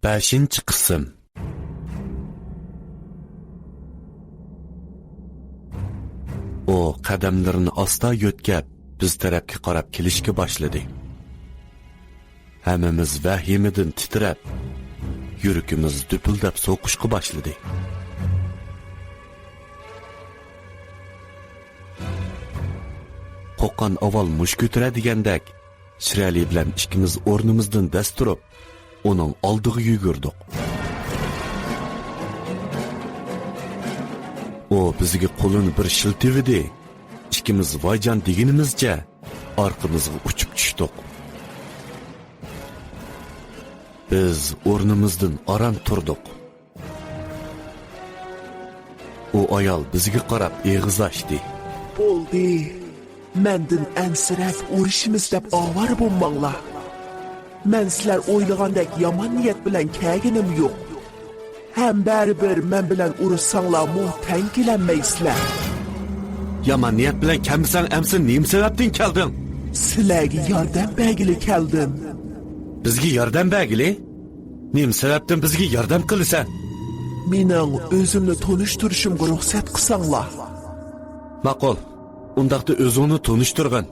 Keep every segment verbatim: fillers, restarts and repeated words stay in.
بەشىنچى قىسىم. ئۇ قەدەملىرىنى ئاستا يۆتكەپ، بىز تەرەپكە قاراپ كېلىشكە باشلىدى. ھەممىمىز ۋەھىمىدىن تىترەپ، يۈرىكىمىز دۈپۈلدەپ سوقۇشقا باشلىدى. قوققان ئاۋۋال مۇش كۆتۈرە دېگەندەك، شىرئەلى بىلەن ئىككىمىز ئورنىمىزدىن دەس تۇرۇپ، ئۇنىڭ ئالدىغا يۈگۈردۇق. ئۇ بىزگە قولىنى بىر شىلتىۋىدى. ئىككىمىز ۋايجان دېگىنىمىزچە ئارقىمىزغا ئۇچۇپ چۈشتۇق. بىز ئورنىمىزدىن ئاران تۇردۇق. ئۇ ئايال بىزگە قاراپ ئېغىز ئاچتى. بولدى. مەندىن ئەنسىرەپ ئۇرۇشىمىز دەپ ئاۋارە بولماڭلار. مەن سىلەر ئويلىغاندەك يامان نىيەت بىلەن كەلگىنىم يوق. ھەم بەرىبىر مەن بىلەن ئۇرۇشساڭلارمۇ تەڭ كېلەلمەيسىلەر. يامان نىيەت بىلەن كەلمىسەڭ، ئەمسە نېمە سەۋەبتىن كەلدىڭ؟ سىلەرگە ياردەم بەرگىلى كەلدىم. بىزگە ياردەم بەرگىلى؟ نېمە سەۋەبتىن بىزگە ياردەم قىلىسەن؟ مېنىڭ ئۆزۈمنى تونۇشتۇرۇشۇمغا رۇخسەت قىلساڭلار. ماقۇل، ئۇنداقتا ئۆزۈڭنى تونۇشتۇرغىن.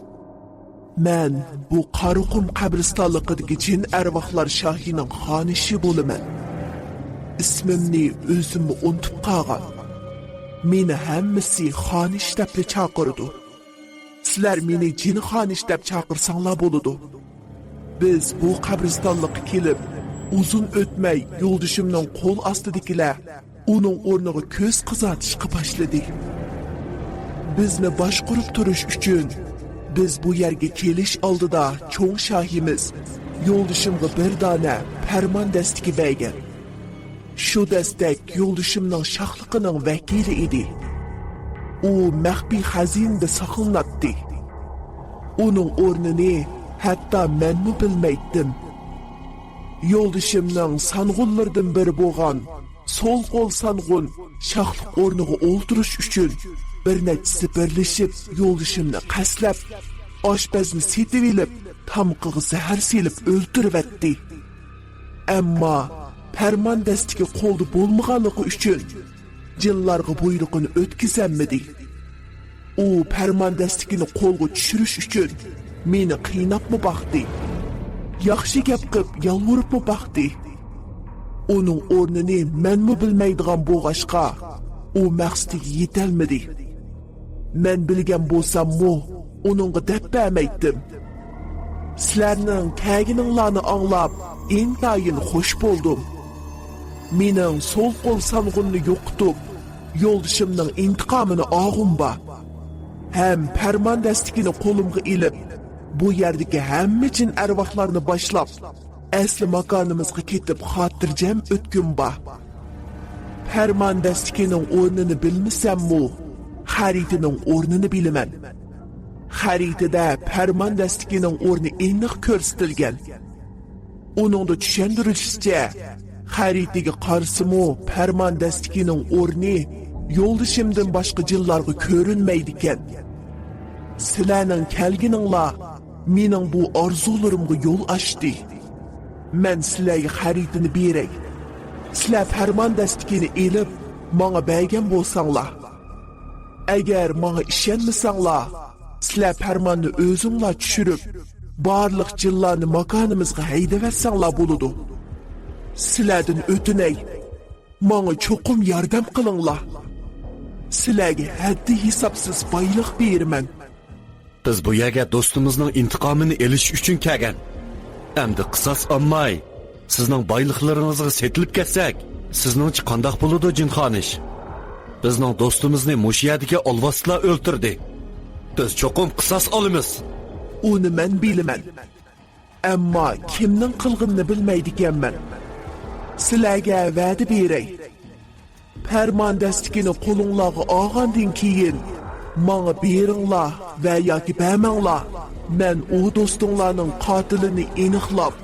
مەن بۇ قارىقۇم قەبرىستانلىقىدىكى جىن ئەرۋاھلار شاھىنىڭ خانىشى بولىمەن. ئىسمىمنى ئۆزۈممۇ ئۇنتۇپ قالغان. مېنى ھەممىسى خانىش دەپلا چاقىرىدۇ. سىلەر مېنى جىن خانىش دەپ چاقىرساڭلار بولىدۇ. بىز بۇ قەبرىستانلىققا كېلىپ، ئۇزۇن ئۆتمەي يولدىشىمنىڭ قول ئاستىدىكىلەر ئۇنىڭ ئورنىغا كۆز قىزارتىشقا باشلىدى. بىزنى باشقۇرۇپ تۇرۇش ئۈچۈن بىز بۇ يەرگە كېلىش ئالدىدا چوڭ شاھىمىز يولدىشىمغا بىر دانە پەرمان دەستىكى بەرگەن. شۇ دەستەك يولدىشىمنىڭ شاھلىقىنىڭ ۋەكىلى ئىدى. ئۇ مەخپىي خەزىنىدە ساقلىناتتى. ئۇنىڭ ئورنىنى ھەتتا مەنمۇ بىلمەيتتىم. يولدىشىمنىڭ سانغۇنلىرىدىن بىرى بولغان سول قول سانغۇن شاھلىق ئورنىغا ئولتۇرۇش ئۈچۈن بىر نەچچىسى بىرلىشىپ يولدىشىمنى قەستلەپ، ئاشپەزنى سېتىۋېلىپ، تامىقىغا زەھەر سېلىپ ئۆلتۈرۈۋەتتى. ئەمما پەرمان دەستىكى قولدا بولمىغانلىقى ئۈچۈن جىنلارغا بۇيرۇقىنى ئۆتكۈزەلمىدى. ئۇ پەرمان دەستىكىنى قولغا چۈشۈرۈش ئۈچۈن مېنى قىيناپمۇ باقتى. ياخشى گەپ قىپ يالۋۇرۇپمۇ باقتى. ئۇنىڭ ئورنىنى مەنمۇ بىلمەيدىغان بولغاچقا، ئۇ مەقسىتىگە يېتەلمىدى. مەن بىلگەن بولساممۇ، ئۇنىڭغا دەپ بەرمەيتتىم. سىلەرنىڭ كەلگىنىڭلارنى ئاڭلاپ، ئىنتايىن خۇش بولدۇم. مېنىڭ سول قول سانغۇننى يوقىتىپ، يولدىشىمنىڭ ئىنتىقامىنى ئالغۇم بار. ھەم پەرمان دەستىكىنى قولۇمغا ئېلىپ، بۇ يەردىكى ھەممە جىن ئەرۋاھلارنى باشلاپ، ئەسلى ماكانىمىزغا كېتىپ خاتىرجەم ئۆتكۈم بار. پەرمان دەستىكىنىڭ ئورنىنى بىلمىسەممۇ، خەرىتىنىڭ ئورنىنى بىلىمەن. خەرىتىدە پەرمان دەستىكىنىڭ ئورنى ئېنىق كۆرسىتىلگەن. ئۇنىڭدا چۈشەندۈرۈلۈشىچە، خەرىتىگە قارىسىمۇ پەرمان دەستىكىنىڭ ئورنى يولدىشىمدىن باشقا جىنلارغا كۆرۈنمەيدىكەن. سىلەرنىڭ كەلگىنىڭلار مېنىڭ بۇ ئارزۇلىرىمغا يول ئاچتى. مەن سىلەرگە خەرىتىنى بېرەي. سىلەر پەرمان دەستىكىنى ئېلىپ، ماڭا بەرگەن بولساڭلار. ئەگەر ماڭا ئىشەنمىسەڭلار، سىلەر پەرماننى ئۆزۈڭلار چۈشۈرۈپ، بارلىق جىنلارنى ماكانىمىزغا ھەيدىۋەتسەڭلار بولىدۇ. سىلەردىن ئۆتۈنەي، ماڭا چوقۇم ياردەم قىلىڭلار. سىلەرگە ھەددى ھېسابسىز بايلىق بېرىمەن. بىز بۇ يەرگە دوستىمىزنىڭ ئىنتىقامىنى ئېلىش ئۈچۈن كەلگەن. ئەمدى قىساس ئالماي، سىزنىڭ بايلىقلىرىڭىزغا سېتىلىپ كەتسەك، سىزنىڭچە قانداق بولىدۇ، جىنخانىش؟ بىزنىڭ دوستىمىزنى مۇشۇ يەردىكى ئالۋاستىلار ئۆلتۈردى. بىز چوقۇم قىساس ئالىمىز. ئۇنى مەن بىلىمەن. ئەمما كىمنىڭ قىلغىنىنى بىلمەيدىكەنمەن. سىلەرگە ۋەدە بېرەي. پەرمان دەستىكىنى قولۇڭلارغا ئالغاندىن كېيىن، ماڭا بېرىڭلار ۋە ياكى بەرمەڭلار. مەن ئۇ دوستۇڭلارنىڭ قاتىلىنى ئېنىقلاپ،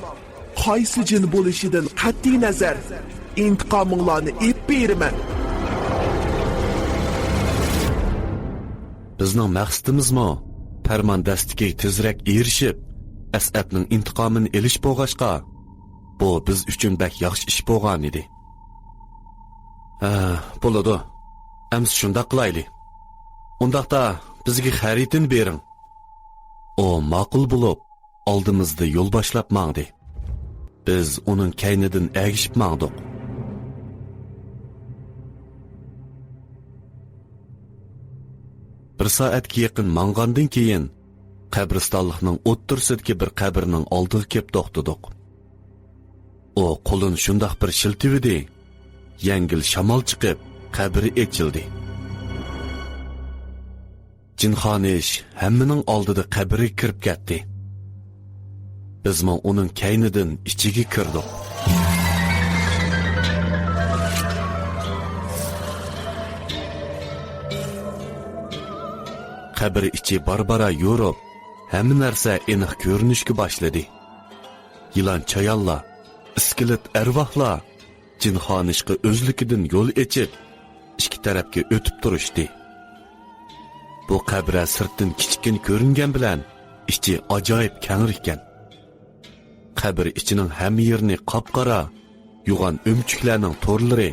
قايسى جىن بولۇشىدىن قەتئىينەزەر، ئىنتىقامىڭلارنى ئېلىپ بېرىمەن. بىزنىڭ مەقسىتىمىزمۇ پەرمان دەستىكىگە تېزرەك ئېرىشىپ، ئەسئەتنىڭ ئىنتىقامىنى ئېلىش بولغاچقا، بۇ بىز ئۈچۈن بەك ياخشى ئىش بولغانىدى. ھە، بولىدۇ. ئەمسە شۇنداق قىلايلى. ئۇنداقتا بىزگە خەرىتىنى بېرىڭ. ئۇ ماقۇل بولۇپ، ئالدىمىزدا يول باشلاپ ماڭدى. بىز ئۇنىڭ كەينىدىن ئەگىشىپ ماڭدۇق. بىر سائەتكە يېقىن ماڭغاندىن كېيىن، قەبرىستانلىقنىڭ ئوتتۇرىسىدىكى بىر قەبرىنىڭ ئالدىغا كېلىپ توختىدۇق. ئۇ قولىنى شۇنداق بىر شىلتىۋىدى، يەڭگىل شامال چىقىپ، قەبرە ئېچىلدى. جىنخانىش ھەممىنىڭ ئالدىدا قەبرىگە كىرىپ كەتتى. بىزمۇ ئۇنىڭ كەينىدىن ئىچىگە كىردۇق. قەبرە ئىچى بارا-بارا يورۇپ، ھەممە نەرسە ئېنىق كۆرۈنۈشكە باشلىدى. يىلان چايانلار، ئىسكىلىت ئەرۋاھلار جىنخانىشقا ئۆزلۈكىدىن يول ئېچىپ، ئىككى تەرەپكە ئۆتۈپ تۇرۇشتى. بۇ قەبرە سىرتتىن كىچىككىنە كۆرۈنگەن بىلەن، ئىچى ئاجايىپ كەڭرى ئىكەن. قەبرە ئىچىنىڭ ھەممە يېرىنى قاپقارا، يوغان ئۆمۈچۈكلەرنىڭ تورلىرى،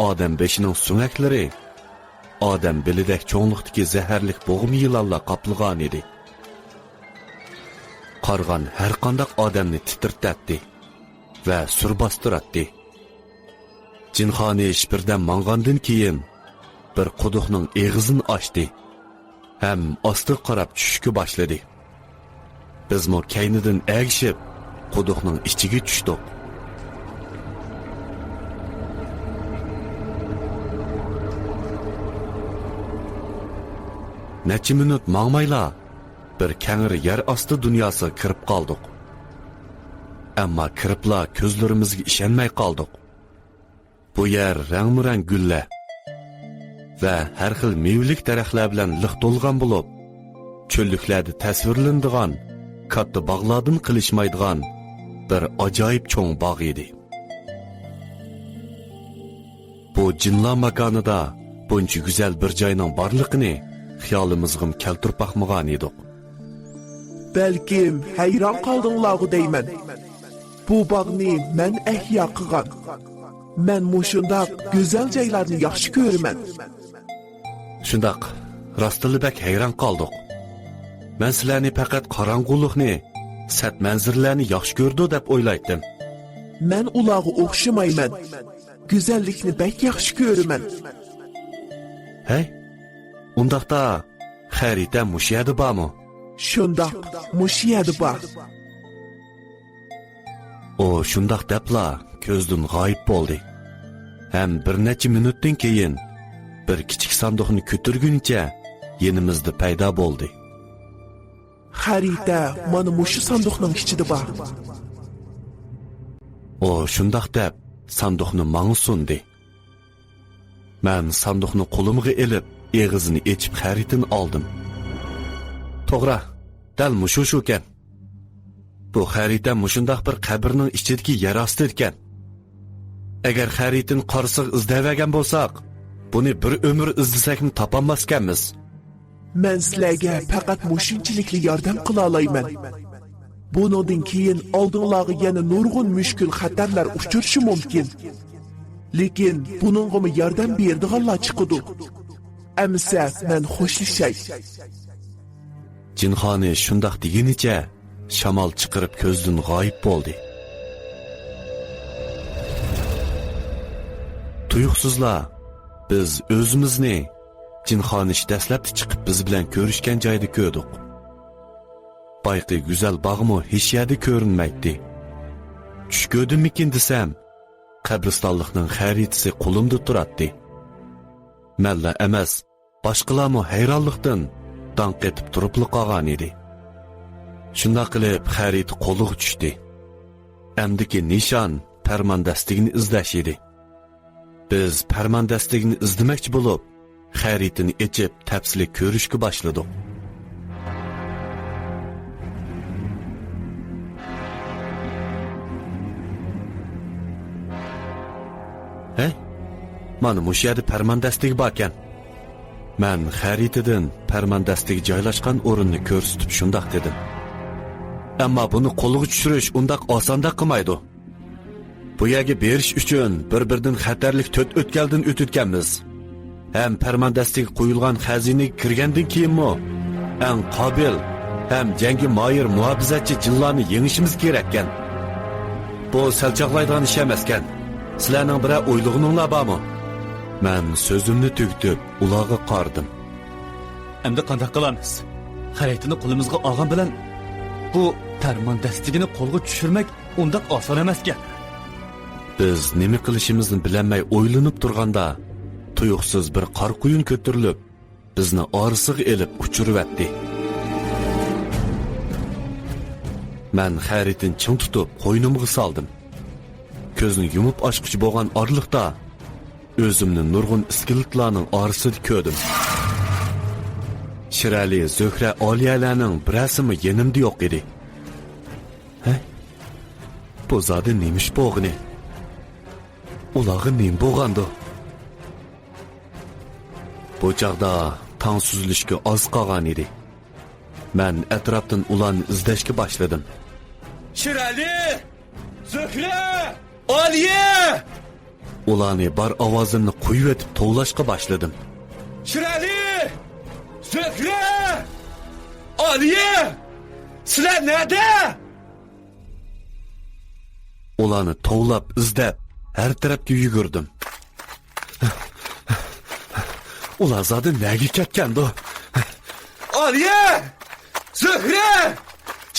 ئادەم بېشىنىڭ سۆڭەكلىرى، ئادەم بېلىدەك چوڭلۇقتىكى زەھەرلىك بوغما يىلانلار قاپلىغانىدى. قارىغان ھەرقانداق ئادەمنى تىترىتەتتى ۋە سۈر باستۇراتتى. جىنخانىش بىردەم ماڭغاندىن كېيىن، بىر قۇدۇقنىڭ ئېغىزىنى ئاچتى ھەم ئاستىغا قاراپ چۈشۈشكە باشلىدى. بىزمۇ كەينىدىن ئەگىشىپ، قۇدۇقنىڭ ئىچىگە چۈشتۇق. نەچچە مىنۇت ماڭمايلا، بىر كەڭرى يەر ئاستى دۇنياسىغا كىرىپ قالدۇق. ئەمما كىرىپلا كۆزلىرىمىزگە ئىشەنمەي قالدۇق. بۇ يەر رەڭمۇرەڭ گۈللەر ۋە ھەر خىل مېۋىلىك دەرەخلەر بىلەن لىق تولغان بولۇپ، چۆللۈكلەردە تەسۋىرلىنىدىغان كاتتا باغلاردىن قېلىشمايدىغان بىر ئاجايىپ چوڭ باغ ئىدى. بۇ جىنلار ماكانىدا بۇنچە گۈزەل بىر جاينىڭ بارلىقىنى خىيالىمىزغىمۇ كەلتۈرۈپ باقمىغان ئىدۇق. بەلكىم ھەيران قالدىڭلارغۇ دەيمەن. بۇ باغنى مەن ئەھيا قىلغان. مەن مۇشۇنداق گۈزەل جايلارنى ياخشى كۆرىمەن. شۇنداق، راستتىنلا بەك ھەيران قالدۇق. مەن سىلەرنى پەقەت قاراڭغۇلۇقنى، سەت مەنزىرىلەرنى ياخشى كۆرىدۇ دەپ ئويلايتتىم. مەن ئۇلارغا ئوخشىمايمەن. گۈزەللىكنى بەك ياخشى كۆرىمەن. ھەي، ئۇنداقتا خەرىتە مۇشۇ يەردە بارمۇ؟ شۇنداق، مۇشۇ يەردە بار. ئۇ شۇنداق دەپلا كۆزدىن غايىب بولدى. ھەم بىر نەچچە مىنۇتتىن كېيىن بىر كىچىك ساندۇقنى كۆتۈرگىنىچە يېنىمىزدا پەيدا بولدى. خەرىتە مانا مۇشۇ ساندۇقنىڭ ئىچىدە بار. ئۇ شۇنداق دەپ ساندۇقنى ماڭا سۇندى. مەن ساندۇقنى قولۇمغا ئېلىپ، ئېغىزىنى ئېچىپ خەرىتىنى ئالدىم. توغرا، دەل مۇشۇ شۇكەن. بۇ خەرىتە مۇشۇنداق بىر قەبرىنىڭ ئىچىدىكى يەر ئاستى ئىكەن. ئەگەر خەرىتىنى قارىسىغا ئىزدەۋەرگەن بولساق، بۇنى بىر ئۆمۈر ئىزدىسەكمۇ تاپالماسكەنمىز. مەن سىلەرگە پەقەت مۇشۇنچىلىكلا ياردەم قىلالايمەن. بۇنىڭدىن كېيىن ئالدىڭلارغا يەنە نۇرغۇن مۈشكۈل خەتەرلەر ئۇچرىشى مۇمكىن. لېكىن بۇنىڭغىمۇ ياردەم بېرىدىغانلار چىقىدۇ. ئەمىسە مەن خوشلىشاي. جىنخانى شۇنداق دېگىنىچە شامال چىقىرىپ كۆزدىن غايىب بولدى. تۇيۇقسىزلا بىز ئۆزىمىزنى جىنخانىش دەسلەپتە چىقىپ بىز بىلەن كۆرۈشكەن جايدا كۆردۇق. بايىقى گۈزەل باغمۇ ھېچ يەردە كۆرۈنمەيتتى. چۈش كۆردۈممىكىن دېسەم، قەبرىستانلىقنىڭ خەرىتىسى قولۇمدا تۇراتتى. مەنلا ئەمەس، باشقىلارمۇ ھەيرانلىقتىن داڭ قېتىپ تۇرۇپلا قالغان ئىدى. شۇنداق قىلىپ خەرىتە قولىغا چۈشتى. ئەمدىكى نىشان پەرمان دەستىگىنى ئىزدەش ئىدى. بىز پەرمان دەستىگىنى ئىزدىمەكچى بولۇپ، خەرىتىنى ئېچىپ تەپسىلىي كۆرۈشكە باشلىدۇق. ھەي، مانا مۇشۇ يەردە پەرمان دەستىگى باركەن. مەن خەرىتىدىن پەرمان دەستىگى جايلاشقان ئورۇننى كۆرسىتىپ شۇنداق دېدىم. ئەمما بۇنى قولغا چۈشۈرۈش ئۇنداق ئاساندەك قىلمايدۇ. بۇ يەرگە بېرىش ئۈچۈن بىر-بىرىدىن خەتەرلىك تۆت ئۆتكەلدىن ئۆتۈۋاتقانمىز. ھەم پەرمان دەستىگە قويۇلغان خەزىنىگە كىرگەندىن كېيىنمۇ ئەڭ قابىل ھەم جەڭگە ماھىر مۇھاپىزەتچى جىنلارنى يېڭىشىمىز كېرەككەن. بۇ سەل چاغلايدىغان ئىش ئەمەسكەن. سىلەرنىڭ بىرەر ئويلىغىنىڭلار بارمۇ؟ مەن سۆزۈمنى تۈگىتىپ، ئۇلارغا قارىدىم. ئەمدى قانداق قىلارمىز؟ خەرىتىنى قولىمىزغا ئالغان بىلەن بۇ پەرمان دەستىگىنى قولغا چۈشۈرمەك ئۇنداق ئاسان ئەمەسكەن. بىز نېمە قىلىشىمىزنى بىلەلمەي ئويلىنىپ تۇرغاندا، تۇيۇقسىز بىر قارا قۇيۇن كۆتۈرۈلۈپ، بىزنى ئارىسىغا ئېلىپ ئۇچۇرۇۋەتتى. مەن خەرىتىنى چىڭ تۇتۇپ، قوينۇمغا سالدىم. كۆزنى يۇمۇپ ئاچقۇچە بولغان ئارىلىقتا، ئۆزۈمنى نۇرغۇن ئىسكىلىتلارنىڭ ئارىسىدا كۆردۈم. شىرئەلى، زۆھرە، ئالىيەلەرنىڭ بىرەرسىمۇ يېنىمدا يوق ئىدى. ھە؟ بۇ زادى نېمە ئىش بولغىنى؟ ئۇلارغا نېمە بولغاندۇ؟ بۇ چاغدا تاڭ سۈزۈلۈشكە ئاز قالغان ئىدى. مەن ئەتراپتىن ئۇلارنى ئىزدەشكە باشلىدىم. شىرئەلى! زۆھرە! ئالىيە! ئۇلارنى بار ئاۋازىمنى قويۇۋېتىپ توۋلاشقا باشلىدىم. شىرئەلى! زۆھرە! ئالىيە! سىلەر نەدە؟ ئۇلارنى توۋلاپ، ئىزدەپ، ھەر تەرەپكە يۈگۈردۈم. ئۇلار زادى نەگە كەتكەندۇ؟ ئالىيە! زۆھرە!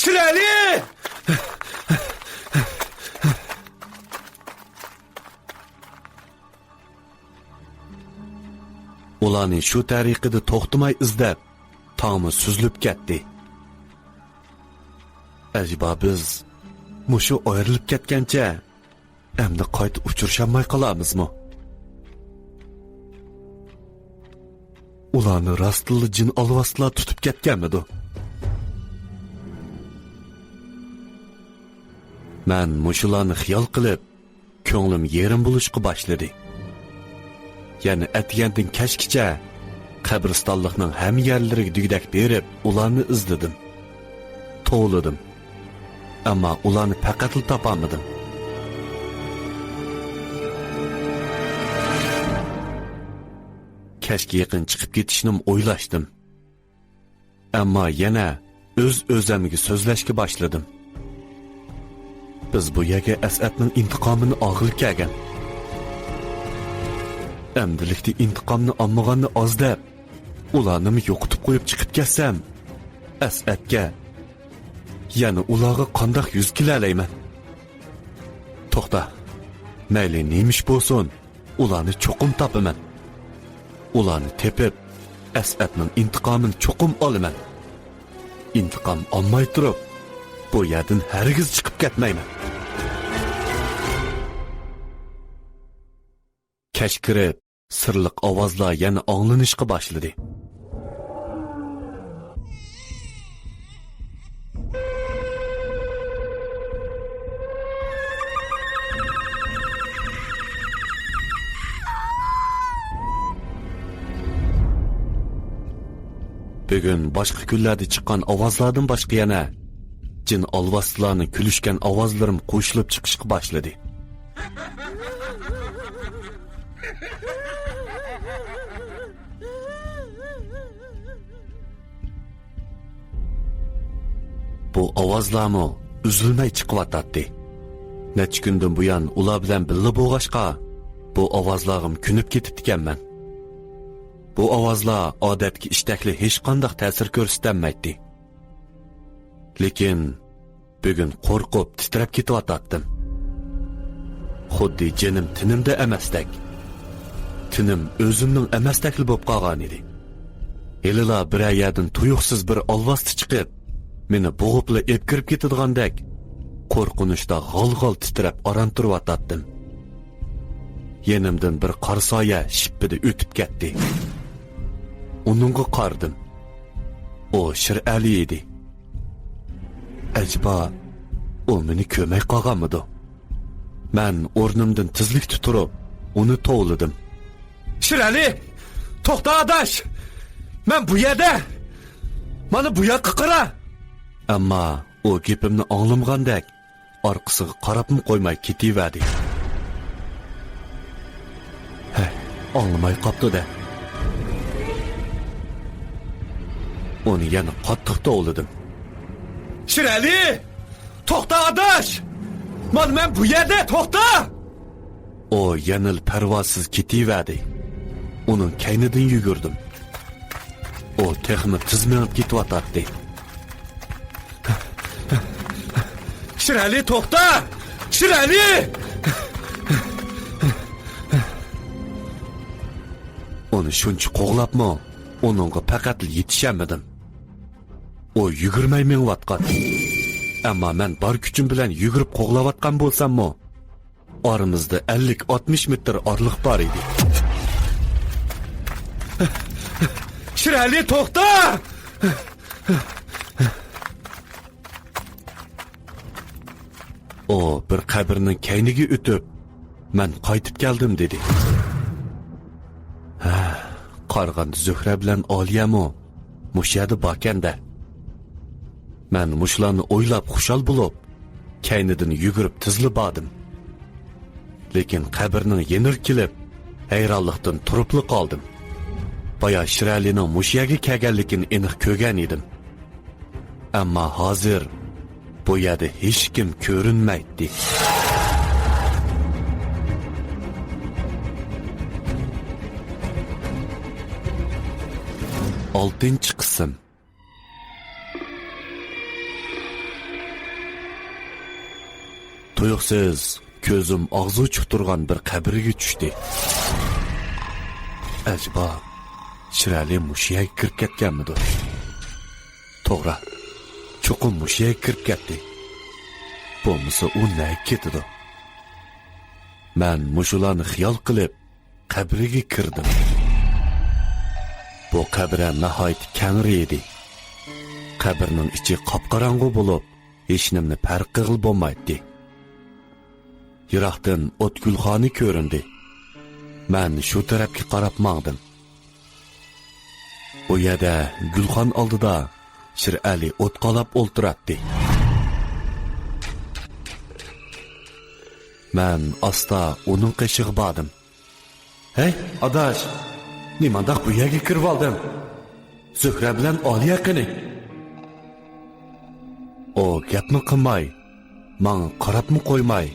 شىرئەلى! ئۇلارنى شۇ تەرىقىدە توختىماي ئىزدەپ، تاڭمۇ سۈزۈلۈپ كەتتى. ئەجەبا بىز مۇشۇ ئايرىلىپ كەتكەنچە ئەمدى قايتا ئۇچرىشالماي قالارمىزمۇ؟ ئۇلارنى راستتىنلا جىن ئالۋاستىلار تۇتۇپ كەتكەنمىدۇ؟ مەن مۇشۇلارنى خىيال قىلىپ، كۆڭلۈم يېرىم بولۇشقا باشلىدى. يەنە ئەتىگەندىن كەچكىچە قەبرىستانلىقنىڭ ھەممە يەرلىرىگە دېگۈدەك بېرىپ، ئۇلارنى ئىزدىدىم. توۋلىدىم. ئەمما ئۇلارنى پەقەتلا تاپالمىدىم. كەچكە يېقىن چىقىپ كېتىشنىمۇ ئويلاشتىم. ئەمما يەنە ئۆز-ئۆزۈمگە سۆزلەشكە باشلىدىم. بىز بۇ يەرگە ئەسئەتنىڭ ئىنتىقامىنى ئالغىلى كەلگەن. ئەمدىلىكتە ئىنتىقامنى ئالمىغاننى ئاز دەپ، ئۇلارنىمۇ يوقىتىپ قويۇپ چىقىپ كەتسەم، ئەسئەتكە، يەنى ئۇلارغا قانداق يۈز كېلەلەيمەن؟ توختا، مەيلى نېمە ئىش بولسۇن، ئۇلارنى چوقۇم تاپىمەن. ئۇلارنى تېپىپ، ئەسئەتنىڭ ئىنتىقامىنى چوقۇم ئالىمەن. ئىنتىقام ئالماي تۇرۇپ، بۇ يەردىن ھەرگىز چىقىپ كەتمەيمەن. كەچ كىرىپ، سىرلىق ئاۋازلار يەنە ئاڭلىنىشقا باشلىدى. بۈگۈن باشقا كۈنلەردە چىققان ئاۋازلاردىن باشقا يەنە جىن ئالۋاستىلارنىڭ كۈلۈشكەن ئاۋازلىرىمۇ قوشۇلۇپ چىقىشقا باشلىدى. بۇ ئاۋازلارمۇ ئۈزۈلمەي چىقىۋاتاتتى. نەچچە كۈندىن بۇيان ئۇلار بىلەن بىللە بولغاچقا، بۇ ئاۋازلارغىمۇ كۆنۈپ كېتىپتىكەنمەن. بۇ ئاۋازلار ئادەتتىكى ئىشتەكلا ھېچقانداق تەسىر كۆرسىتەلمەيتتى. لېكىن بۈگۈن قورقۇپ تىترەپ كېتىۋاتاتتىم. خۇددى جېنىم تېنىمدە ئەمەستەك، تېنىم ئۆزۈمنىڭ ئەمەستەكلا بولۇپ قالغانىدى. ھېلىلا بىرەر يەردىن تۇيۇقسىز بىر ئالۋاستى چىقىپ، مېنى بوغۇپلا ئېلىپ كىرىپ كېتىدىغاندەك، قورقۇنچتا غال-غال تىترەپ ئاران تۇرۇۋاتاتتىم. يېنىمدىن بىر قارا سايە شىپپىدە ئۆتۈپ كەتتى. ئۇنىڭغا قارىدىم. ئۇ شىرئەلى ئىدى. ئەجەبا، ئۇ مېنى كۆرمەي قالغانمىدۇ؟ مەن ئورنۇمدىن تېزلىكتە تۇرۇپ، ئۇنى توۋلىدىم. شىرئەلى! توختا ئاداش! مەن بۇ يەردە! مانا بۇ ياققا قارا! ئەمما ئۇ گېپىمنى ئاڭلىمىغاندەك، ئارقىسىغا قاراپمۇ قويماي كېتىۋەردى. ئاڭلىماي قاپتۇ-دە. ئۇنى يەنە قاتتىق توۋلىدىم. شىرئەلى! توختا، ئاداش! مانا مەن بۇ يەردە، توختا! ئۇ يەنىلا پەرۋاسىز كېتىۋەردى. ئۇنىڭ كەينىدىن يۈگۈردۈم. ئۇ تېخىمۇ تېز مېڭىپ كېتىۋاتاتتى. شىرئەلى، توختا! شىرئەلى! ئۇنى شۇنچە قوغلاپمۇ، ئۇنىڭغا پەقەتلا يېتىشەلمىدىم. ئۇ يۈگۈرمەي مېڭىۋاتقان. ئەمما مەن بار كۈچۈم بىلەن يۈگۈرۈپ قوغلاۋاتقان بولساممۇ، ئارىمىزدا ئەللىك ئاتمىش مېتىر ئارىلىق بار ئىدى. شىرئەلى، توختا! ئۇ بىر قەبرىنىڭ كەينىگە ئۆتۈپ، مەن قايتىپ كەلدىم، دېدى. ھە، قارىغاندا زۆھرە بىلەن ئالىيەمۇ مۇشۇ يەردە باركەن-دە. مەن مۇشۇلارنى ئويلاپ خۇشال بولۇپ، كەينىدىن يۈگۈرۈپ تېزلا باردىم. لېكىن قەبرىنىڭ يېنىغا كېلىپ، ھەيرانلىقتىن تۇرۇپلا قالدىم. بايا شىرئەلىنىڭ مۇشۇ يەرگە كەلگەنلىكىنى ئېنىق كۆرگەن ئىدىم. ئەمما ھازىر بۇ يەردە ھېچكىم كۆرۈنمەيتتى. ئالتىنچى قىسىم. تۇيۇقسىز كۆزۈم ئاغزى ئوچۇق تۇرغان بىر قەبرىگە چۈشتى. ئەجەبا، شىرئەلى مۇشۇ يەرگە كىرىپ كەتكەنمىدۇ؟ توغرا، چوقۇم مۇشۇ يەرگە كىرىپ كەتتى. بولمىسا ئۇ نەگە كېتىدۇ؟ مەن مۇشۇلارنى خىيال قىلىپ، قەبرىگە كىردىم. بۇ قەبرە ناھايىتى كەڭرى ئىدى. قەبرىنىڭ ئىچى قاپقاراڭغۇ بولۇپ، ھېچنېمىنى پەرق قىلغىلى بولمايتتى. يىراقتىن ئوت گۈلخانى كۆرۈندى. مەن شۇ تەرەپكە قاراپ ماڭدىم. ئۇ يەردە گۈلخان ئالدىدا شىرئەلى ئوت قالاپ ئولتۇراتتى. مەن ئاستا ئۇنىڭ قېشىغا باردىم. ھەي، ئاداش، نېمانداق بۇ يەرگە كىرىۋالدىڭ؟ زۆھرە بىلەن ئالىيە قېنى؟ ئۇ گەپمۇ قىلماي، ماڭا قاراپمۇ قويماي،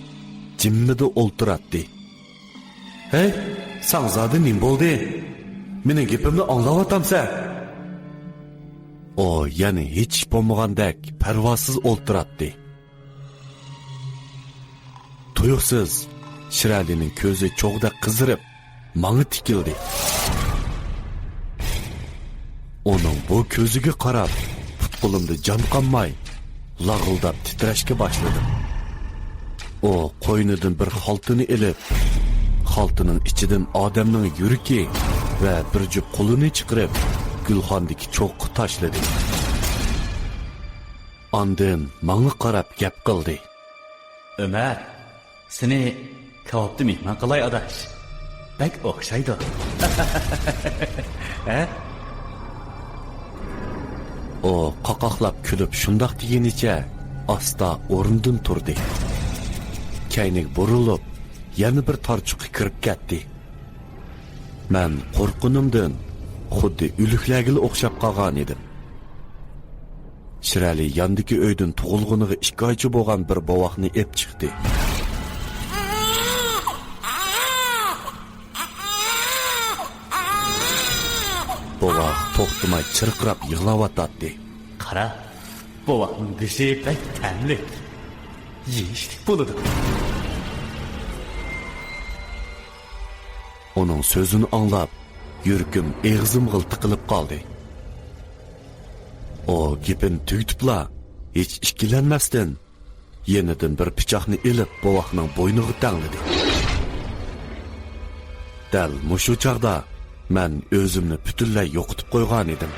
جىممىدە ئولتۇراتتى. ھەي، ساڭا زادى نېمە بولدى؟ مېنىڭ گېپىمنى ئاڭلاۋاتامسەن؟ ئۇ يەنە ھېچ ئىش بولمىغاندەك پەرۋاسىز ئولتۇراتتى. تۇيۇقسىز شىرئەلىنىڭ كۆزى چوغدەك قىزىرىپ، ماڭا تىكىلدى. ئۇنىڭ بۇ كۆزىگە قاراپ، پۇت-قولۇمدا جان قالماي، لاغىلداپ تىترەشكە باشلىدىم. ئۇ قوينىدىن بىر خالتىنى ئېلىپ، خالتىنىڭ ئىچىدىن ئادەمنىڭ يۈرىكى ۋە بىر جۈپ قولىنى چىقىرىپ، گۈلخاندىكى چوغقا تاشلىدى. ئاندىن ماڭا قاراپ گەپ قىلدى. ئۆمەر، سېنى كاۋاپتا مېھمان قىلاي، ئاداش. بەك ئوخشايدۇ. ھە؟ ئۇ قاقاقلاپ كۈلۈپ شۇنداق دېگىنىچە ئاستا ئورنىدىن تۇردى. كەينىگە بۇرۇلۇپ، يەنە بىر تارچۇققا كىرىپ كەتتى. مەن قورققىنىمدىن خۇددى ئۆلۈكلەرگىلا ئوخشاپ قالغان ئىدىم. شىرئەلى ياندىكى ئۆيدىن تۇغۇلغىنىغا ئىككى ئايچە بولغان بىر بوۋاقنى ئېپ چىقتى. بوۋاق توختىماي چىرقىراپ يىغلاۋاتاتتى. قارا، بوۋاقنىڭ گۆشى بەك تەملىك، يېيىشلىك بولىدۇ. ئۇنىڭ سۆزىنى ئاڭلاپ، يۈرىكىم ئېغىزىمغىلا تىقىلىپ قالدى. ئۇ گېپىنى تۈگىتىپلا، ھېچ ئىككىلەنمەستىن، يېنىدىن بىر پىچاقنى ئېلىپ، بوۋاقنىڭ بوينىغا تەڭلىدى. دەل مۇشۇ چاغدا مەن ئۆزۈمنى پۈتۈنلەي يوقىتىپ قويغان ئىدىم.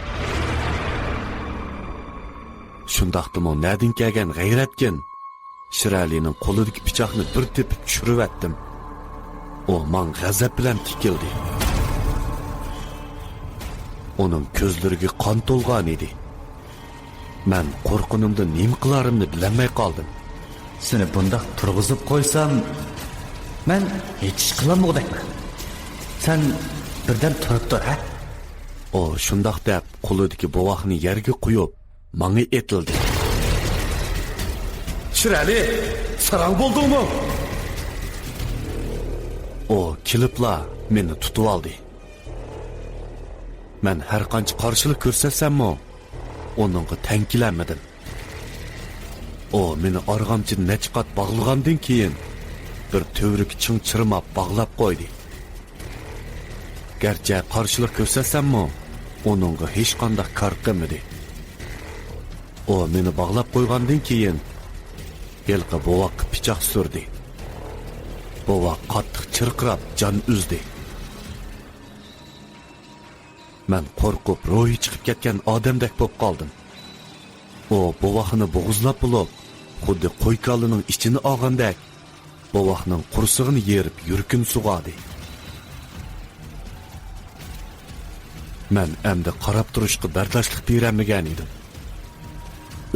شۇنداقتىمۇ نەدىن كەلگەن غەيرەتكىن، شىرئەلىنىڭ قولىدىكى پىچاقنى بىر تېپىپ چۈشۈرۈۋەتتىم. ئۇ ماڭا غەزەپ بىلەن تىكىلدى. ئۇنىڭ كۆزلىرىگە قان تولغان ئىدى. مەن قورققىنىمدىن نېمە قىلارىمنى بىلەلمەي قالدىم. سېنى بۇنداق تۇرغۇزۇپ قويسام، مەن ھېچ ئىش قىلالمىغۇدەكمەن. سەن بىردەم تۇرۇپ تۇر، ھە؟ ئۇ شۇنداق دەپ، قولىدىكى بوۋاقنى يەرگە قويۇپ، ماڭا ئېتىلدى. شىرئەلى، ساراڭ بولدۇڭمۇ؟ ئۇ كېلىپلا مېنى تۇتۇۋالدى. مەن ھەرقانچە قارشىلىق كۆرسەتسەممۇ، ئۇنىڭغا تەڭ كېلەلمىدىم. ئۇ مېنى ئارغامچىدا نەچچە قات باغلىغاندىن كېيىن، بىر تۈۋرۈك چىڭ چىرماپ باغلاپ قويدى. گەرچە قارشىلىق كۆرسەتسەممۇ، ئۇنىڭغا ھېچقانداق كار قىلمىدى. ئۇ مېنى باغلاپ قويغاندىن كېيىن، ھېلىقى بوۋاققا پىچاق سۈردى. بوۋاق قاتتىق چىرقىراپ جان ئۈزدى. مەن قورقۇپ روھى چىقىپ كەتكەن ئادەمدەك بولۇپ قالدىم. ئۇ بوۋاقنى بوغۇزلاپ بولۇپ، خۇددى قوي-كالىنىڭ ئىچىنى ئالغاندەك، بوۋاقنىڭ قورسىقىنى يېرىپ يۈرىكىنى سۇغاردى. مەن ئەمدى قاراپ تۇرۇشقا بەرداشلىق بېرەلمىگەن ئىدىم.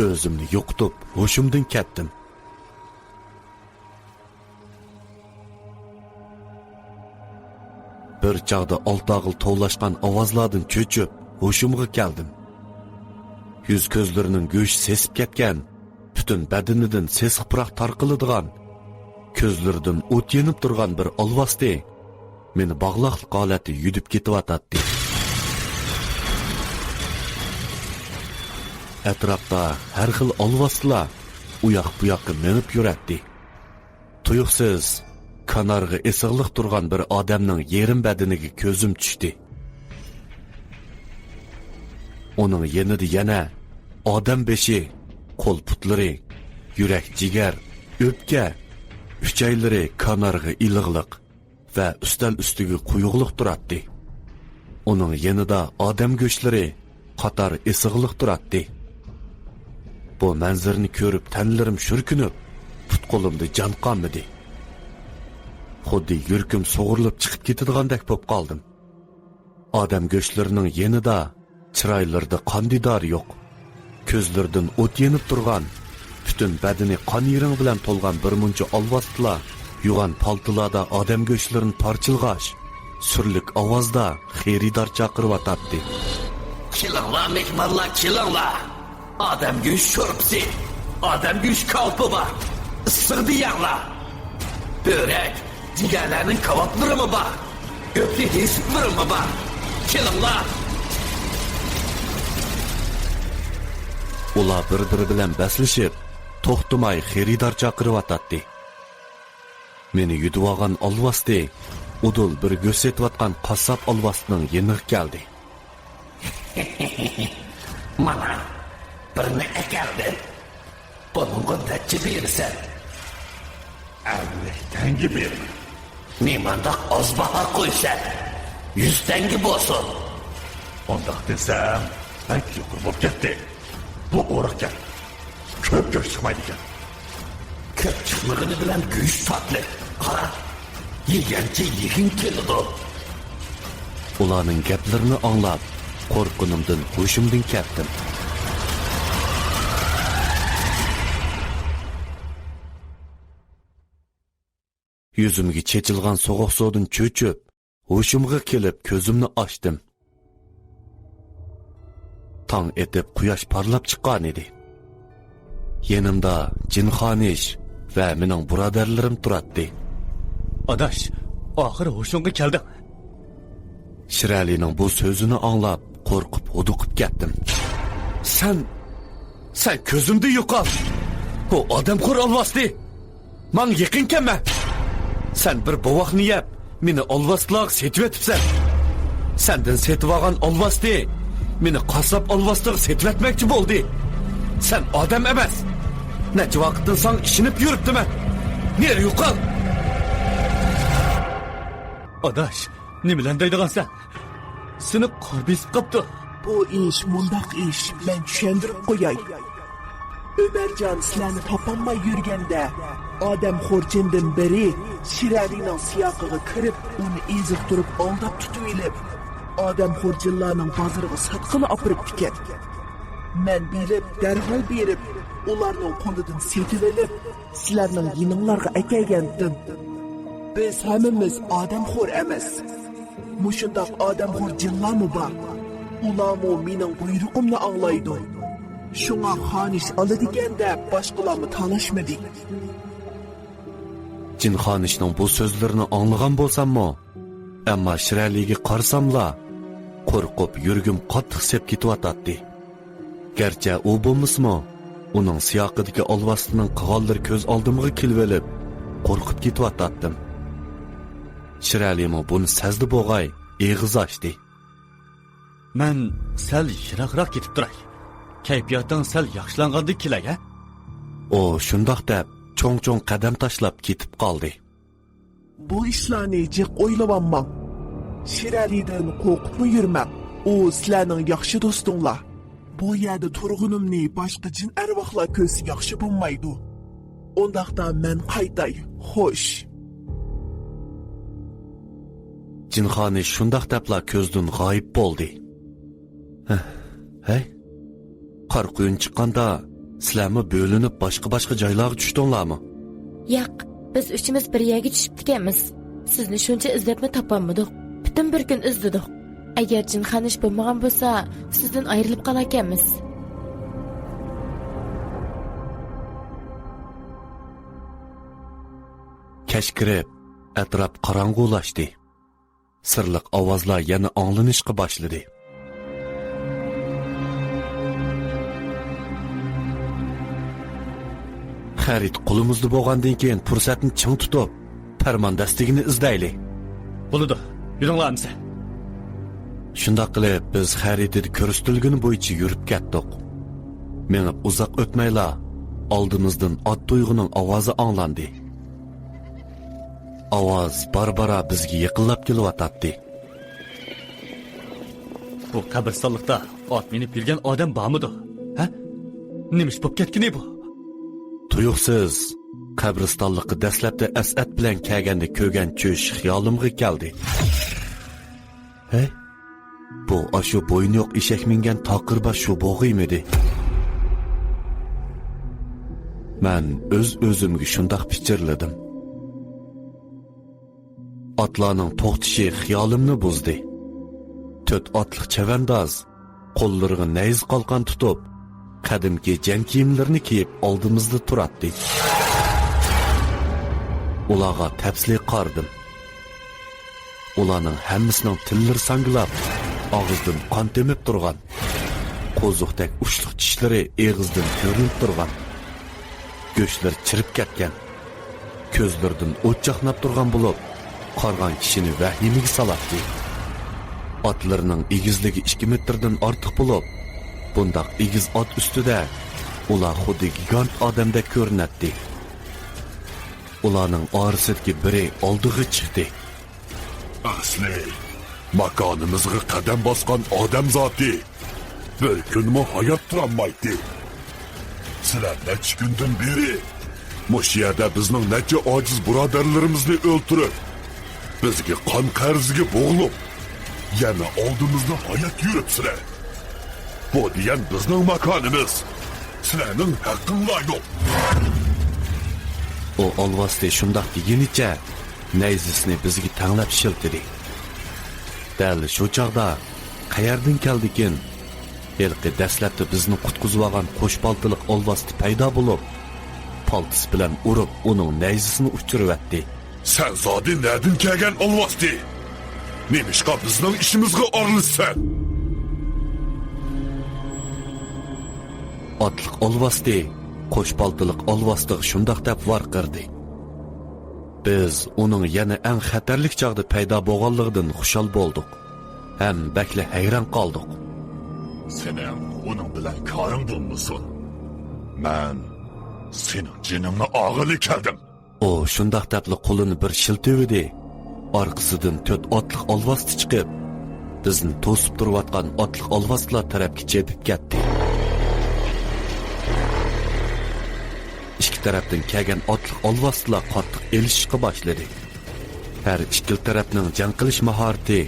ئۆزۈمنى يوقىتىپ، ھوشۇمدىن كەتتىم. بىر چاغدا ئالتە خىل توۋلاشقان ئاۋازلاردىن چۆچۈپ، ھوشۇمغا كەلدىم. يۈز-كۆزلىرىنىڭ گۆشى سېسىپ كەتكەن، پۈتۈن بەدىنىدىن سېسىق پۇراق تارقىلىدىغان، كۆزلىرىدىن ئوت يېنىپ تۇرغان بىر ئالۋاستى مېنى باغلاقلىق ھالەتتە يۈدۈپ كېتىۋاتاتتى. ئەتراپتا ھەر خىل ئالۋاستىلار ئۇياق-بۇياققا مېڭىپ يۈرەتتى. تۇيۇقسىز كانارغا ئېسىقلىق تۇرغان بىر ئادەمنىڭ يېرىم بەدىنىگە كۆزۈم چۈشتى. ئۇنىڭ يېنىدا يەنە ئادەم بېشى، قول-پۇتلىرى، يۈرەك-جىگەر، ئۆپكە، ئۈچەيلىرى كانارغا ئىلىغلىق ۋە ئۈستەل ئۈستىگە قويۇقلۇق تۇراتتى. ئۇنىڭ يېنىدا ئادەم گۆشلىرى قاتار ئېسىقلىق تۇراتتى. بۇ مەنزىرىنى كۆرۈپ تەنلىرىم شۈركۈنۈپ، پۇت-قولۇمدا جان قالمىدى. خۇددى يۈرىكىم سۇغۇرۇلۇپ چىقىپ كېتىدىغاندەك بولۇپ قالدىم. ئادەم گۆشلىرىنىڭ يېنىدا چىرايلىرىدا قان-دىدارى يوق. كۆزلىرىدىن ئوت يېنىپ تۇرغان، پۈتۈن بەدىنى قان يىرىڭ بىلەن تولغان بىر مۇنچە ئالۋاستىلار يوغان پالتىلاردا ئادەم گۆشلىرىنى پارچىلىغاچ، سۈرلۈك ئاۋازدا خېرىدار چاقىرىۋاتاتتى. كېلىڭلار، مېھمانلار، كېلىڭلار! ئادەم گۆش شورپىسى، ئادەم گۆش كالپۇ بار، ئىسسىغىدە يەڭلار! بۆرەك، جىگەرلەرنىڭ كاۋاپلىرىمۇ بار، ئۆپكە ھېسىپلىرىمۇ بار. كېلىڭلار! ئۇلار بىر-بىرى بىلەن بەسلىشىپ، توختىماي خېرىدار چاقىرىۋاتاتتى. مېنى يۈدۈۋالغان ئالۋاستى ئۇدۇل بىر گۆش سېتىۋاتقان قاسساپ ئالۋاستىنىڭ يېنىغا كەلدى. مانا، بىرنى ئەكەلدىم. بۇنىڭغا نەچچە بېرىسەن؟ ئەللىك تەڭگە بېرىمەن. نېمانداق ئاز باھا قويىسەن؟ يۈز تەڭگە بولسۇن. ئۇنداق دېسەم، بەك يۇقىرى بولۇپ كەتتى. بۇ ئورۇقكەن. كۆپ گۆش چىقمايدىكەن. كۆپ چىقمىغىنى بىلەن گۆش تاتلىق. قارا، يېگەنچە يېگۈڭ كېلىدۇ. ئۇلارنىڭ گەپلىرىنى ئاڭلاپ، قورققىنىمدىن ھوشۇمدىن كەتتىم. يۈزۈمگە چېچىلغان سوغۇق سۇدىن چۆچۈپ، ھوشۇمغا كېلىپ، كۆزۈمنى ئاچتىم. تاڭ ئېتىپ، قۇياش پارلاپ چىققانىدى. يېنىمدا جىنخانىش ۋە مېنىڭ بۇرادەرلىرىم تۇراتتى. ئاداش، ئاخىر ھوشۇڭغا كەلدىڭ. شىرئەلىنىڭ بۇ سۆزىنى ئاڭلاپ، قورقۇپ ھودۇقۇپ كەتتىم. سەن، سەن كۆزۈمدىن يوقال! بۇ ئادەمخور ئالۋاستى! ماڭا يېقىن كەلمە! سەن بىر بوۋاقنى يەپ، مېنى ئالۋاستىلارغا سېتىۋېتىپسەن. سەندىن سېتىۋالغان ئالۋاستى مېنى قاسساپ ئالۋاستىغا سېتىۋەتمەكچى بولدى. سەن ئادەم ئەمەس. نەچچە ۋاقىتتىن ساڭا ئىشىنىپ يۈرۈپتىمەن. نېرى يوقال! ئاداش، نېمىلەرنى دەيدىغانسەن؟ سېنى قار بېسىپ قاپتۇ. بۇ ئىش مۇنداق ئىش، مەن چۈشەندۈرۈپ قوياي. ئۆمەرجان سىلەرنى تاپالماي يۈرگەندە، ئادەمخور جىندىن بىرى شىرئەلىنىڭ سىياقىغا كىرىپ، ئۇنى ئېزىقتۇرۇپ ئالداپ تۇتۇۋېلىپ، ئادەمخور جىنلارنىڭ بازىرىغا ساتقىلى ئاپىرىپتىكەن. مەن بىلىپ، دەرھال بېرىپ، ئۇلارنىڭ قولىدىن سېتىۋېلىپ، سىلەرنىڭ يېنىڭلارغا ئەكەلگەنتىم. بىز ھەممىمىز ئادەمخور ئەمەس. مۇشۇنداق ئادەمخور جىنلارمۇ بار. ئۇلارمۇ مېنىڭ بۇيرۇقۇمنى ئاڭلايدۇ. شۇڭا خانىش ئالىدىكەن دەپ باشقىلارمۇ تالاشمىدى. جىن خانىشنىڭ بۇ سۆزلىرىنى ئاڭلىغان بولساممۇ، ئەمما شىرئەلىگە قارىساملا، قورقۇپ يۈرىكىم قاتتىق سېپ كېتىۋاتاتتى. گەرچە ئۇ بولمىسىمۇ، ئۇنىڭ سىياقىدىكى ئالۋاستىنىڭ قىلغانلىرى كۆز ئالدىمغا كېلىۋېلىپ، قورقۇپ كېتىۋاتاتتىم. شىرئەلىمۇ بۇنى سەزدى بوغاي، ئېغىز ئاچتى. مەن سەل يىراقراق كېتىپ تۇراي. كەيپىياتىڭ سەل ياخشىلانغاندىن كېلەي، ھە؟ ئۇ شۇنداق دەپ، چوڭ-چوڭ قەدەم تاشلاپ كېتىپ قالدى. بۇ ئىشلارنى جىق ئويلىۋالماڭ. شىرئەلىدىن قورقۇپمۇ يۈرمەڭ. ئۇ سىلەرنىڭ ياخشى دوستۇڭلار. بۇ يەردە تۇرغىنىمنى باشقا جىن ئەرۋاھلار كۆرسە ياخشى بولمايدۇ. ئۇنداقتا مەن قايتاي. خوش. جىن خانىش شۇنداق دەپلا كۆزدىن غايىب بولدى. ھەي، قار قۇيۇن چىققاندا سىلەرمۇ بۆلۈنۈپ باشقا-باشقا جايلارغا چۈشتۈڭلارمۇ؟ ياق، بىز ئۈچىمىز بىر يەرگە چۈشۈپتىكەنمىز. سىزنى شۇنچە ئىزدەپمۇ تاپالمىدۇق. پۈتۈن بىر كۈن ئىزدىدۇق. ئەگەر جىن خانىش بولمىغان بولسا، سىزدىن ئايرىلىپ قالاركەنمىز. كەچ كىرىپ، ئەتراپ قاراڭغۇلاشتى. سىرلىق ئاۋازلار يەنە ئاڭلىنىشقا باشلىدى. خەرىت قولىمىزدا بولغاندىن كېيىن پۇرسەتنى چىڭ تۇتۇپ، پەرمان دەستىگىنى ئىزدەيلى. بولىدۇ، يۈرۈڭلار ئەمىسە. شۇنداق قىلىپ، بىز خەرىتىدە كۆرسىتىلگىنى بويىچە يۈرۈپ كەتتۇق. مېڭىپ ئۇزاق ئۆتمەيلا، ئالدىمىزدىن ئات تۇيغۇنىڭ ئاۋازى ئاڭلاندى. ئاۋاز بارا-بارا بىزگە يېقىنلاپ كېلىۋاتاتتى. بۇ قەبرىستانلىقتا ئات مىنىپ يۈرگەن ئادەم بارمىدۇ؟ ھە؟ نېمە ئىش بولۇپ كەتكىنى بۇ؟ تۇيۇقسىز قەبرىستانلىققا دەسلەپتە ئەسئەت بىلەن كەلگەندە كۆرگەن چۈش خىيالىمغا كەلدى. ھەي، بۇ ئاشۇ بوينى يوق ئېشەك مىنگەن تاقىر باش شۇ بوغىمىدى؟ مەن ئۆز-ئۆزۈمگە شۇنداق پىچىرلىدىم. ئاتلارنىڭ توختىشى خىيالىمنى بۇزدى. تۆت ئاتلىق چەۋەنداز، قوللىرىغا نەيزە قالقان تۇتۇپ، قەدىمكى جەڭ كىيىملىرىنى كىيىپ ئالدىمىزدا تۇراتتى. ئۇلارغا تەپسىلىي قارىدىم. ئۇلارنىڭ ھەممىسىنىڭ تىللىرى ساڭگىلاپ، ئاغزىدىن قان تېمىپ تۇرغان. قوزۇقتەك ئۇچلۇق چىشلىرى ئېغىزدىن كۆرۈنۈپ تۇرغان. گۆشلىرى چىرىپ كەتكەن. كۆزلىرىدىن ئوت چاقناپ تۇرغان بولۇپ، قارىغان كىشىنى ۋەھىمىگە سالاتتى. ئاتلىرىنىڭ ئېگىزلىكى ئىككى مېتىردىن ئارتۇق بولۇپ، بۇنداق ئېگىز ئات ئۈستىدە ئۇلار خۇددى گىگانت ئادەمدەك كۆرۈنەتتى. ئۇلارنىڭ ئارىسىدىكى بىرى ئالدىغا چىقتى. ئەسلى، ماكانىمىزغا قەدەم باسقان ئادەم زاتى بىر كۈنمۇ ھايات تۇرالمايتتى. سىلەر نەچچە كۈندىن بېرى مۇشۇ يەردە بىزنىڭ نەچچە ئاجىز بۇرادەرلىرىمىزنى ئۆلتۈرۈپ، بىزگە قان قەرزىگە بوغۇلۇپ، يەنە ئالدىمىزدا ھايات يۈرۈپسىلەر. بۇ دېگەن بىزنىڭ ماكانىمىز. سىلەرنىڭ ھەققىڭلار يوق. ئۇ ئالۋاستى شۇنداق دېگىنىچە نەيزىسىنى بىزگە تەڭلەپ شىلتىدى. دەل شۇ چاغدا قەيەردىن كەلدىكىن، ھېلىقى دەسلەپتە بىزنى قۇتقۇزۇۋالغان قوش پالتىلىق ئالۋاستى پەيدا بولۇپ، پالتىسى بىلەن ئۇرۇپ، ئۇنىڭ نەيزىسىنى ئۇچۇرۇۋەتتى. سەن زادى نەدىن كەلگەن ئالۋاستى؟ نېمىشقا بىزنىڭ ئىشىمىزغا ئارىلىشىسەن؟ ئاتلىق ئالۋاستى قوش پالتىلىق ئالۋاستىغا شۇنداق دەپ ۋارقىرىدى. بىز ئۇنىڭ يەنە ئەڭ خەتەرلىك چاغدا پەيدا بولغانلىقىدىن خۇشال بولدۇق ھەم بەكلا ھەيران قالدۇق. سېنىڭ ئۇنىڭ بىلەن كارىڭ بولمىسۇن. مەن سېنىڭ جېنىڭنى ئالغىلى كەلدىم. ئۇ شۇنداق دەپلا قولىنى بىر شىلتىۋىدى. ئارقىسىدىن تۆت ئاتلىق ئالۋاستى چىقىپ، بىزنى توسۇپ تۇرۇۋاتقان ئاتلىق ئالۋاستىلار تەرەپكە چېپىپ كەتتى. ئىككى تەرەپتىن كەلگەن ئاتلىق ئالۋاستىلار قاتتىق ئېلىشىشقا باشلىدى. ھەر ئىككىلا تەرەپنىڭ جەڭ قىلىش ماھارىتى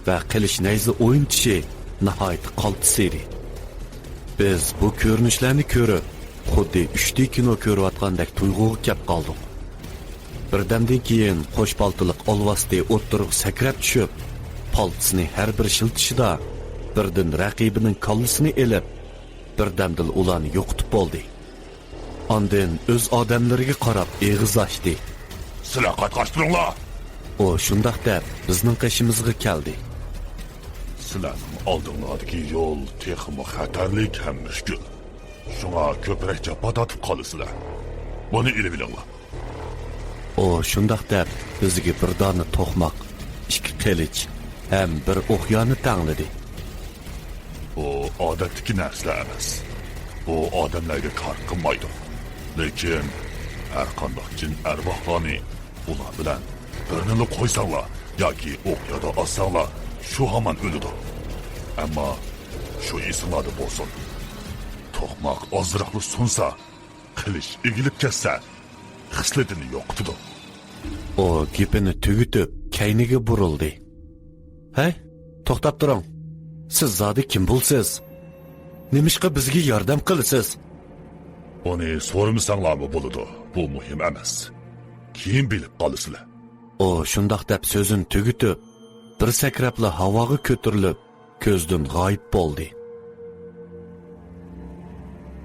ۋە قىلىچ نەيزە ئوينىتىشى ناھايىتى قالتىس ئىدى. بىز بۇ كۆرۈنۈشلەرنى كۆرۈپ، خۇددى ئۈچ دى كىنو كۆرۈۋاتقاندەك تۇيغۇغا كەپ قالدۇق. بىردەمدىن كېيىن قوش پالتىلىق ئالۋاستى ئوتتۇرىغا سەكرەپ چۈشۈپ، پالتىسىنى ھەر بىر شىلتىشىدا بىردىن رەقىبىنىڭ كاللىسىنى ئېلىپ، بىردەمدىلا ئۇلارنى يوقىتىپ بولدى. ئاندىن ئۆز ئادەملىرىگە قاراپ ئېغىز ئاچتى. سىلەر قاچ-قاچ تۇرۇڭلار! ئۇ شۇنداق دەپ بىزنىڭ قېشىمىزغا كەلدى. سىلەرنىڭ ئالدىڭلاردىكى يول تېخىمۇ خەتەرلىك ھەم مۈشكۈل. شۇڭا كۆپرەك جاپا تارتىپ قالىسىلەر. بۇنى ئېلىۋېلىڭلار. ئۇ شۇنداق دەپ بىزگە بىر دانە توقماق، ئىككى قىلىچ ھەم بىر ئوقيانى تەڭلىدى. بۇ ئادەتتىكى نەرسىلەر ئەمەس. بۇ ئادەملەرگە كار قىلمايدۇ. لېكىن ھەر قانداق جىن ئەرۋاھلارنى ئۇلار بىلەن بىرنىلا قويساڭلار ياكى ئوقيادا ئاتساڭلار، شۇ ھامان ئۆلىدۇ. ئەمما شۇ ئېسىڭلاردا بولسۇن. توقماق ئازراقلا سۇنسا، قىلىچ ئېگىلىپ كەتسە، خىسلىتىنى يوقىتىدۇ. ئۇ گېپىنى تۈگىتىپ، كەينىگە بۇرۇلدى. ھەي، توختاپ تۇرۇڭ. سىز زادى كىم بولىسىز؟ نېمىشقا بىزگە ياردەم قىلىسىز؟ بۇنى سورىمىساڭلارمۇ بولىدۇ. بۇ مۇھىم ئەمەس. كېيىن بىلىپ قالىسىلەر. ئۇ شۇنداق دەپ سۆزىنى تۈگىتىپ، بىر سەكرەپلا ھاۋاغا كۆتۈرۈلۈپ، كۆزدىن غايىب بولدى.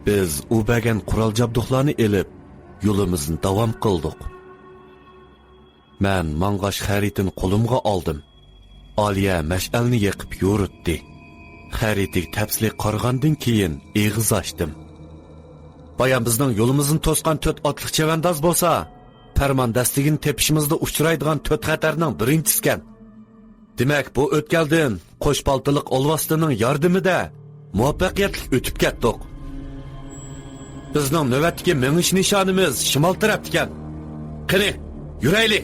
بىز ئۇ بەرگەن قورال-جابدۇقلارنى ئېلىپ، يولىمىزنى داۋام قىلدۇق. مەن ماڭغاچ خەرىتىنى قولۇمغا ئالدىم. ئالىيە مەشئەلنى يېقىپ يورۇتتى. خەرىتىگە تەپسىلىي قارىغاندىن كېيىن ئېغىز ئاچتىم. بايام بىزنىڭ يولىمىزنى توسقان تۆت ئاتلىق چەۋەنداز بولسا، پەرمان دەستىگىنى تېپىشىمىزدا ئۇچرايدىغان تۆت خەتەرنىڭ بىرىنچىسىكەن. دېمەك، بۇ ئۆتكەلدىن قوش پالتىلىق ئالۋاستىنىڭ ياردىمىدە مۇۋەپپەقىيەتلىك ئۆتۈپ كەتتۇق. بىزنىڭ نۆۋەتتىكى مېڭىش نىشانىمىز شىمال تەرەپتىكەن. قېنى، يۈرەيلى!